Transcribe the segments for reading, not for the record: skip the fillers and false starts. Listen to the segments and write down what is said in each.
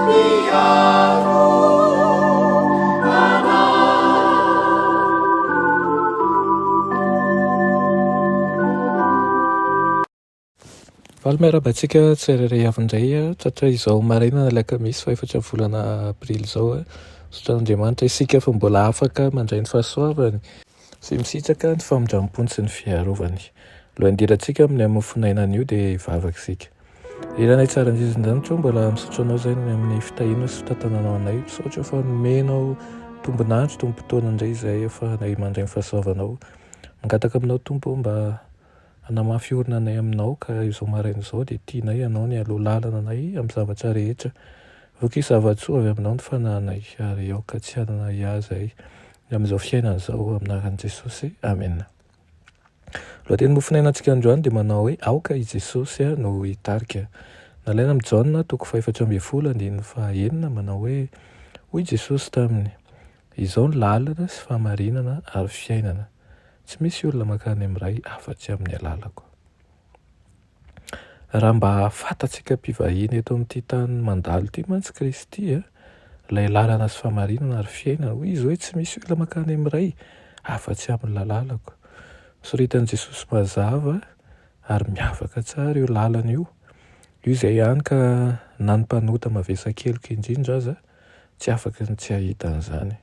Mpiaro anay. Faly miarahaba antsika tsirairay avy indray tratra izao maraina alakamisy fahefatra ny volana aprily izao. Misaotra an'Andriamanitra isika fa mbola afaka mandray ny fahasoavany sy misitraka ny famindram-pony sy ny fiarovany. Alohan'ny hidirantsika amin'ny mofonaina anio dia hivavaka isika. Ry Rainay tsara indrindra an-danitra ô, mbola misaotra anao izay ny amin'ny fitahiana sy fitantananao anay. Misaotra fa nomenao tombon'andro, tombom-potoana indray izay ahafahanay mandray ny fahasoavanao. Mangataka aminao Tompo ô mba Hanamafy orina anay aminao ka izao maraina izao dia tianay Ianao ny haloa lalana anay amin'ny zavatra rehetra. Voky zava-tsoa avy aminao ny fanahinay ary aoka tsy hanana ahiahy izahay ny amin'izao fiainana izao amin'ny anaran'i Jesosy. Amena. Lohateny mofonainantsika androany dia manao hoe aoka i Jesosy no hitarika. Nalaina amin'i Jaona toko fahefatra ambin'ny folo andininy fahaenina manao hoe hoy Jesosy taminy Izao ny lalana sy fahamarinana ary fiainana. Tsy misy olona mankany amin'ny Ray afa-tsy amin'ny alalako. Raha mba fantatsika mpivahiny eto amin'ity tany mandalo ity mantsy Kristy, ilay lalana sy fahamarinana ary fiainana, hoy Izy hoe tsy misy olona mankany amin'ny Ray afa-tsy amin'ny lalalako. Soritan'i Jesosy mazava ary miavaka tsara io lalana io. Io izay hany ka na ny mpanota mavesa-keloka indrindra aza tsy afaka ny tsy hahita an'izany.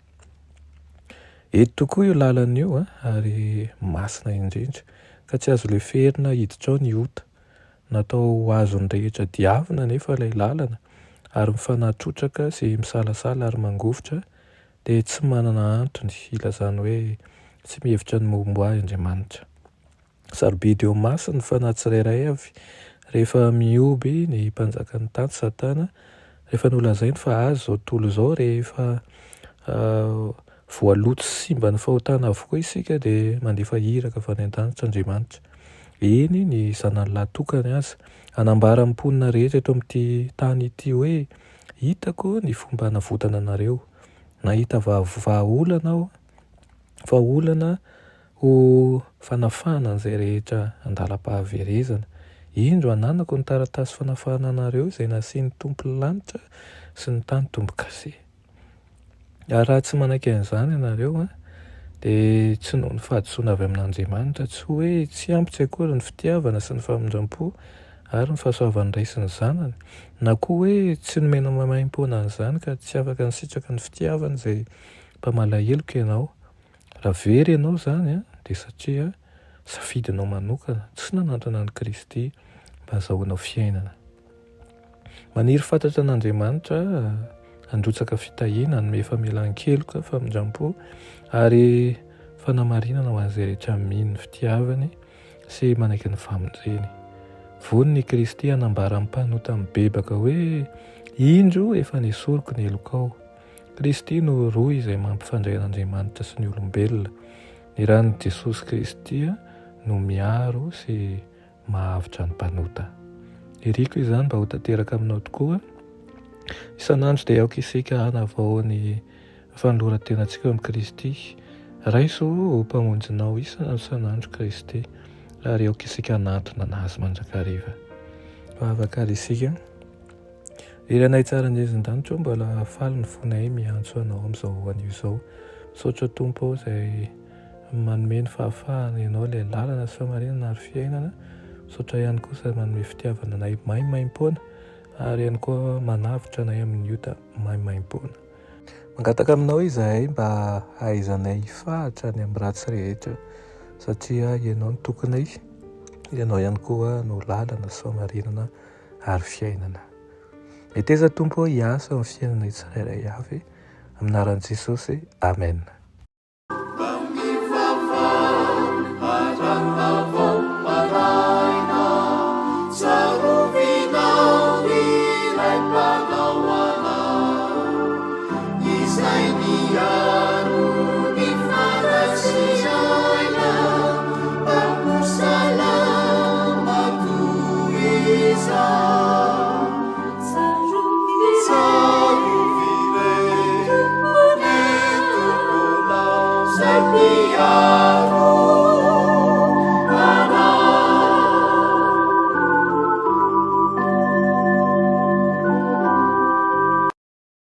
Eto tokoa io lalana io ary masina indrindra ka tsy azo leferina hiditra ao ny ota. Natao ho azon'ny rehetra diavina anefa ilay lalana ary ny fanahy trotraka sy misalasala ary mangovitra dia tsy manana antony hilazany hoe tsy mihevitra ny momba ahy Andriamanitra. Sarobidy eo imasony ny fanahy tsirairay avy rehefa mihoby ny mpanjakan'ny tany Satana, rehefa nolazainy fa azy izao tontolo izao, rehefa voaloto sy simba ny fahotana avokoa isika dia mandefa iraka avy any an-danitra Andriamanitra. Eny, ny zanany lahy tokany aza hanambara amin'ny mponina rehetra eto amin'ity tany ity hoe hitako ny fomba hanavotana anareo. Nahita vahaolana aho, vahaolana Ho fanafahana an'izay rehetra an-dalam-pahaverezana. Indro ananako ny taratasy fanafahana anareo izay nasian'ny Tompon'ny lanitra sy ny tany tombo-kase. Ary raha tsy manaiky an'izany ianareo, dia tsy noho ny fahadisoana avy amin'Andriamanitra, tsy hoe tsy ampy tsy akory ny fitiavana sy ny famindram-po ary ny fahasoavan'ny Ray sy ny Zanany, na koa hoe tsy nomena maimaimpoana an'izany ka tsy afaka nisitraka ny fitiavany izay mpamalaheloka ianao. Raha very ianao izany dia satria safidinao manokana tsy nanandrana an'i Kristy mba hazahoanao fiainana. Maniry fatratra an'Andriamanitra handrotsaka fitahiana, hanome famelan-keloka, famindram-po ary fanamarinana ho an'izay rehetra mino ny fitiavany sy manaiky ny famonjeny. Vonona i Kristy hanambara amin'ny mpanota mibebaka hoe, Indro efa nesoriko ny helokao. Kristy no rohy izay mampifandray an'Andriamanitra sy ny olombelona. Ny ran'i Jesosy Kristy no miaro sy mahavotra ny mpanota. Iriko izany mba ho tanteraka aminao tokoa. Isan'andro dia aoka isika hanavao ny fanoloran-tenantsika eo amin'i Kristy. Raiso ho Mpamonjinao isan'andro isan'andro Kristy ary aoka isika hanantona Anazy mandrakariva. Vavaka ary isika. Ry Rainay tsara indrindra an-danitra ô, mbola faly ny fonay miantso Anao amin'izao anio izao. Misaotra Tompo ô izay manome ny fahafahana, Ianao ilay lalana sy fahamarinana ary fiainana. Misaotra ihany koa izay manome fitiavana anay maimaimpoana ary ihany koa manavotra anay amin'ny ota maimaimpoana. Mangataka aminao izahay mba hahaizanay hifahatra ny amin'ny ratsy rehetra satria Ianao no tokinay, Ianao ihany koa no lalana sy fahamarinana ary fiainana. Meteza Tompo ô hiasa amin'ny fiainanay tsirairay avy, amin'ny anaran'i Jesosy, Amen.